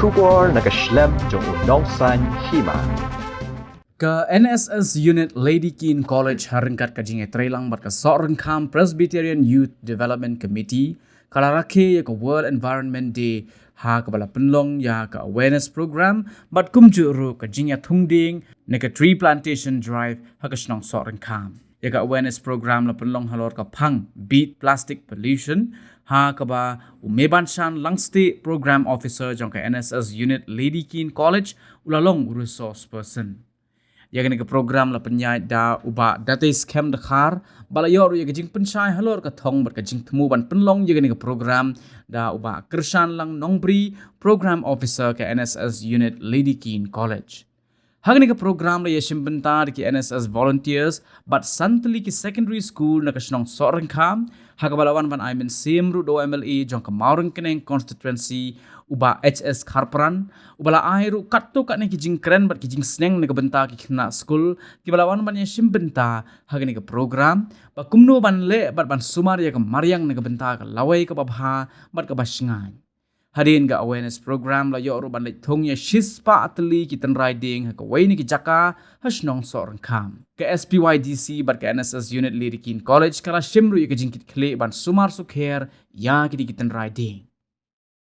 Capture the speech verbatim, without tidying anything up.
Khubor na ka shlem jong u nongsaiñ hima. Ka N S S Unit Lady Keane College ha ryngkat ka jingïatreilang bad ka Sohryngkham Presbyterian Youth Development Committee ka la rakhe ïa ka World Environment Day ha kaba la pynlong ïa ka awareness program bad kumjuh ruh ka jingïathung dieng na ka tree plantation drive ha ka shnong Sohryngkham. Ïa ka awareness program la pynlong halor ka phang Beat Plastic Pollution ha kaba u Mebanshan Langstieh, Program Officer jong ka N S S Unit Lady Keane College u la long u resource person. Ïa kane ka program la pynïaid da u Bah Dateiskem Dkhar, ba la ïoh ruh ïa ka jingpynshai halor ka thong bad ka jingthmu ban pynlong ïa kane ka program da u Bah Kyrshanlang Nongbri, Program Officer ka N S S Unit Lady Keane College. Ha kane ka program la ïashim bynta da ki N S S volunteers bad san tylli ki secondary school na ka shnong Sohryngkham, ha kaba la wan ban ai mynsiem ruh da u M L A jong ka Mawryngkneng constituency, u Bah H S Kharpran, uba la ai ruh katto katne ki jingkren bad ki jingsneng na ka bynta ki khynnah skul kiba la wan ban ïashim bynta ha kane ka program, ba kumno ban leh bad ban sumar ïa ka mariang na ka bynta ka lawei kaba bha bad kaba shngaiñ. Hadien ka awareness program la ïoh ruh ban leit thung ïa shispah tylli ki tynrai dieng ha kawei na ki jaka ha shnong Sohryngkham. Ka S P Y D C bad ka N S S Unit Lady Keane College ka la shim ruh ïa ka jingkitkhlieh ban sumar sukher ïa kine ki tynrai dieng.